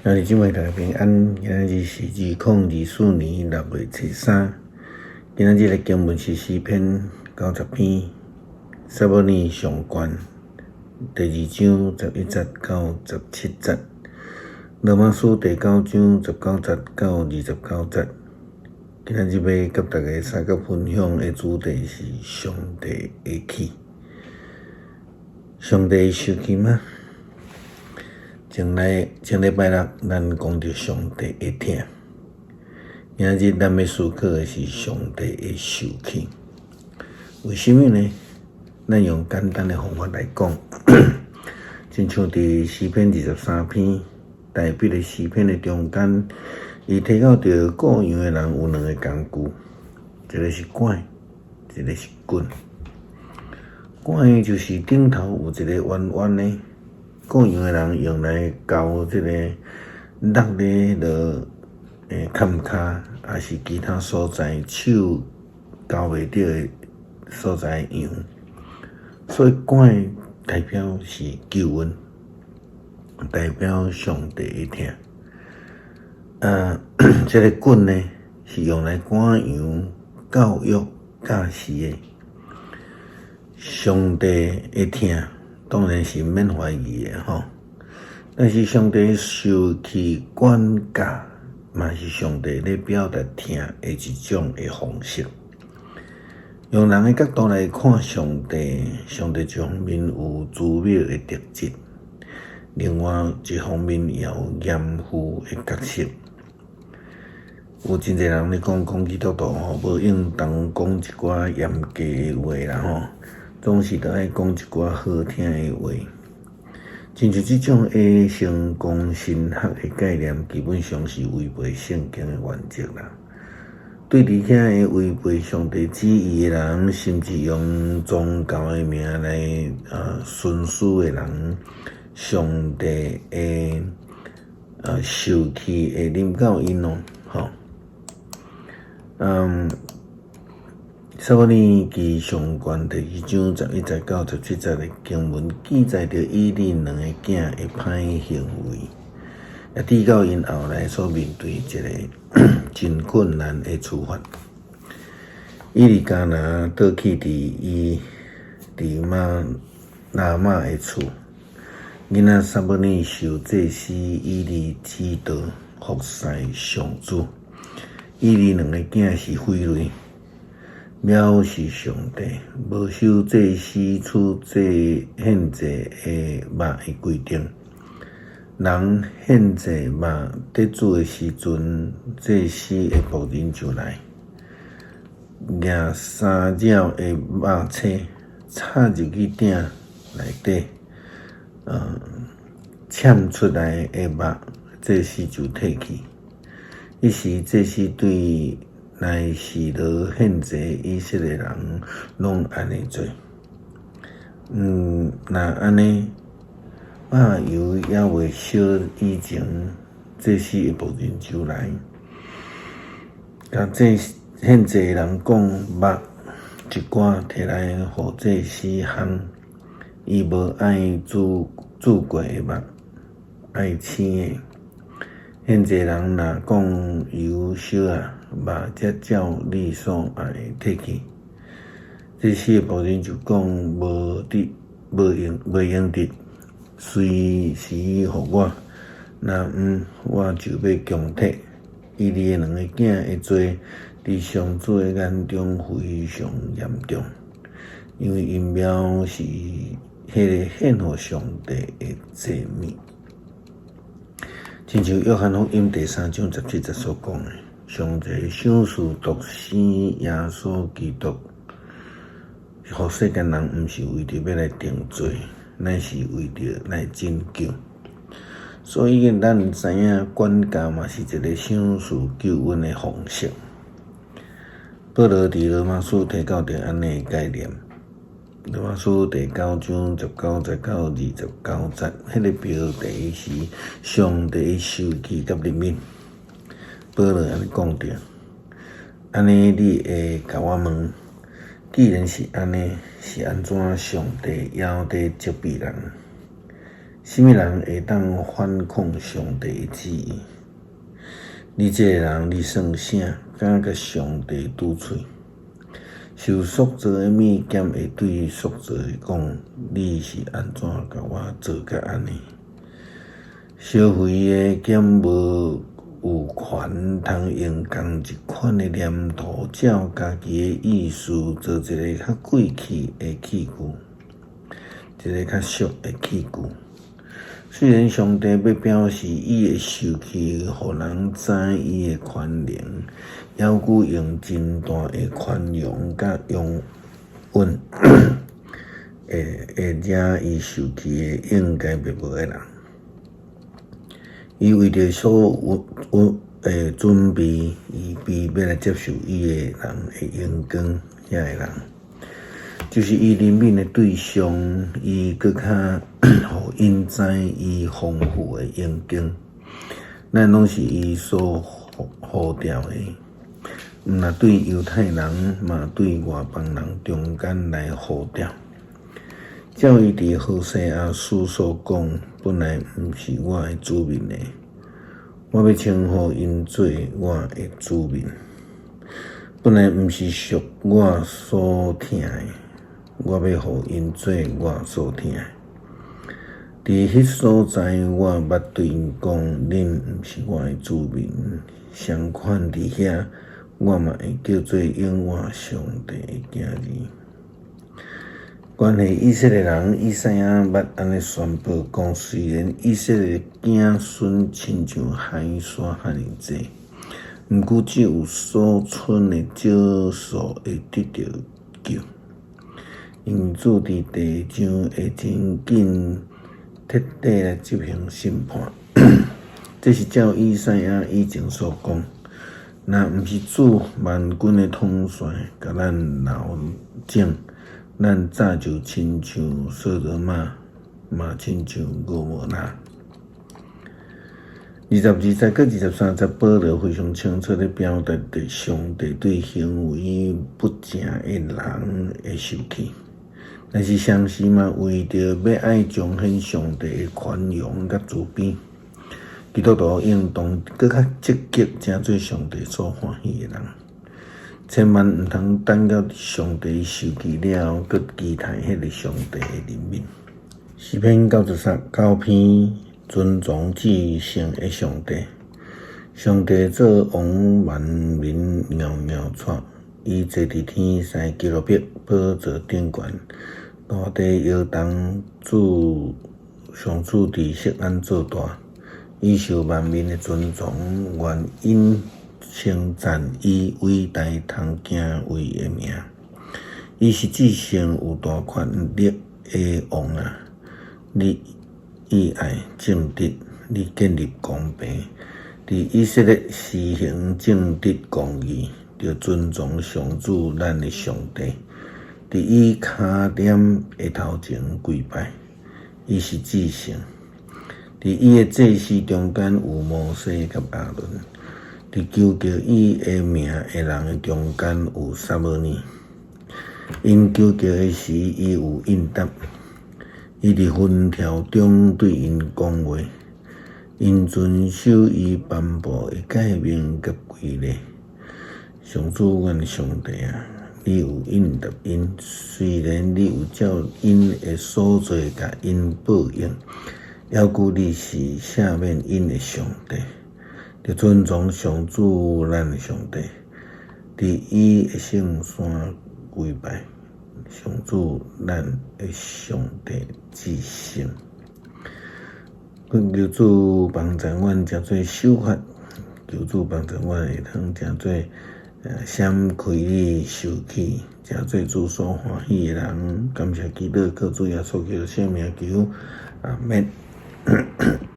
兄弟姊妹大家平安，今仔日是2024年6月初三。今仔日的經文是詩篇90篇，撒母耳上卷第二章11節到17節，羅馬書第九章19節到29節。今仔日欲佮大家相佮分享的主題是上帝的氣。上帝會生氣嗎？前來前禮拜六，咱講著上帝的疼。今仔日咱欲思考的是上帝會受氣。為啥物呢？咱用簡單的方法來講，親像佇詩篇23篇，大衛的詩篇的中間，伊提到著顧羊的人有兩个工具，一个是拐，一个是棍。拐就是頂頭有一个彎彎的。顧羊的人用來勾這个落咧落崁跤，抑是其他所在手勾袂著的所在羊。所以拐代表是救恩，代表上帝的疼。啊，這个棍呢，是用來趕羊、教育、教示的。上帝的疼當然是毋免懷疑的吼，但是上帝受氣管教，嘛是上帝咧表達疼的一種的方式。用人的角度來看上帝，上帝一方面有慈憫的特質，另外一方面也有嚴父的角色。有真濟人咧講講基督徒吼，無應當講一寡嚴格的話啦吼。總是著愛講一寡好聽的話，親像這種的成功神學的概念，基本上是違背聖經的原則啦。對佇遐个違背上帝旨意的人，甚至用宗教的名來徇私的人，上帝會受氣會臨到𪜶哦，吼。撒母耳記上卷第二章11節到17節的經文記載著以利兩个囝的歹行為，也直到𪜶後來所面對一个真困難的處罰。以利加拿倒去佇伊佇瑪拉瑪的厝，囡仔撒母耳受祭司以利指導服侍上主。以利兩个囝是非類。藐視上帝，無守祭司處祭獻祭的肉的規定。人獻祭肉得主的時陣，祭司的僕人就來，舉三角的肉叉插入去鼎內底，攕出來的肉，祭司就提去。彼時祭司對來示羅獻祭以色列人攏按呢做。若按呢，肉油猶未燒以前，祭司的僕人就來，共祭獻祭的人講肉一寡提來予祭司烘，伊無愛煮煮過的肉，愛生的。獻祭人若講油燒啊，肉才照你所愛的提去。祭司的僕人就講無得，無用，袂用得，隨時予我，若毋我就欲強提。以利的兩个囝的罪，佇上主的眼中非常嚴重，因為𪜶藐視彼个獻予上帝的祭物。親像約翰福音第三章17節所講的，上帝賞賜獨生耶穌基督，予世間人毋是為著欲來定罪，乃是為著來拯救。所以咱知影管教嘛是一个賞賜救恩的方式。保羅佇羅馬書提到著按呢个概念。羅馬書第九章19節到29節，彼个標題是上帝受氣佮憐憫。保羅按呢講著，按呢你會共我問，既然是按呢，是按怎上帝猶佇責備人？啥物人會當反抗上帝的旨意？你這个人，你算啥？敢共上帝拄喙？受塑造的物件會對塑造的講：你是按怎共我做甲按呢？燒肥的敢無有權通用仝一款的黏土，照家己的意思做一个較貴氣的器具，一个較俗的器具。雖然上帝欲表示伊的受氣，予人知伊的權能，猶閣用真大的寬容佮容忍，會惹伊受氣的應該滅亡的人。伊為著所有的準備，預備欲來接受伊的人的榮光，遐个人，就是伊憐憫的對象，伊閣較予𪜶知伊豐富的榮光。咱攏是伊所呼召的，毋若對猶太人，嘛對外邦人中間來呼召。照伊佇何西阿書所講，本來毋是我的子民的，我欲稱呼𪜶做我的子民；本來毋是屬我所疼的，我欲予𪜶做我所疼的。佇彼所在，我捌對𪜶講：恁毋是我的子民。相款佇遐，我嘛會叫做永活上帝的囝兒。關係以色列人，以賽亞捌按呢宣布講：雖然以色列子孫親像海沙遐爾濟，毋過只有所賰的少數會得著救。因主佇地上會真緊徹底來執行審判，這是照以賽亞以前所講。若毋是主萬軍的統帥共咱留種，咱早就親像索多瑪，嘛親像蛾摩拉。22節佮23節，保羅非常清楚咧表達著上帝對行為不正的人的受氣，但是同時嘛，為著欲愛彰顯上帝的寬容佮慈悲，基督徒應當閣較積極，成做上帝所歡喜的人。千萬毋通等到上帝受氣了後，閣期待彼个上帝的憐憫。詩篇99篇，尊崇至聖的上帝，上帝做王萬民搖搖掣，伊坐佇天使基路伯寶座頂懸，大地搖動，主上主佇錫安做大，伊受萬民的尊崇，願𪜶稱讚伊偉大通敬畏的名。伊是至聖有大權力的王啊！你喜愛正直，你建立公平，佇以色列施行正直公義，著尊崇上主咱的上帝，佇伊跤點的頭前跪拜，伊是至聖。佇伊的祭司中間有摩西佮亞倫，佇求告伊的名的人的中間有撒母耳。𪜶求告的時，伊有應答。伊佇紛跳中對𪜶講話，𪜶遵守伊頒布的誡命佮規例。上主，阮的上帝啊，你有應答𪜶，雖然你有照𪜶的所做共𪜶報應，猶閣你是赦免𪜶的上帝。著尊崇上主咱的上帝，佇伊的聖山跪拜。上主咱的上帝至聖，求主幫助阮誠做守法，求主幫助阮會通誠做閃開你受氣，誠做主所歡喜的人。感謝基督，靠主耶穌基督聖名求，阿們。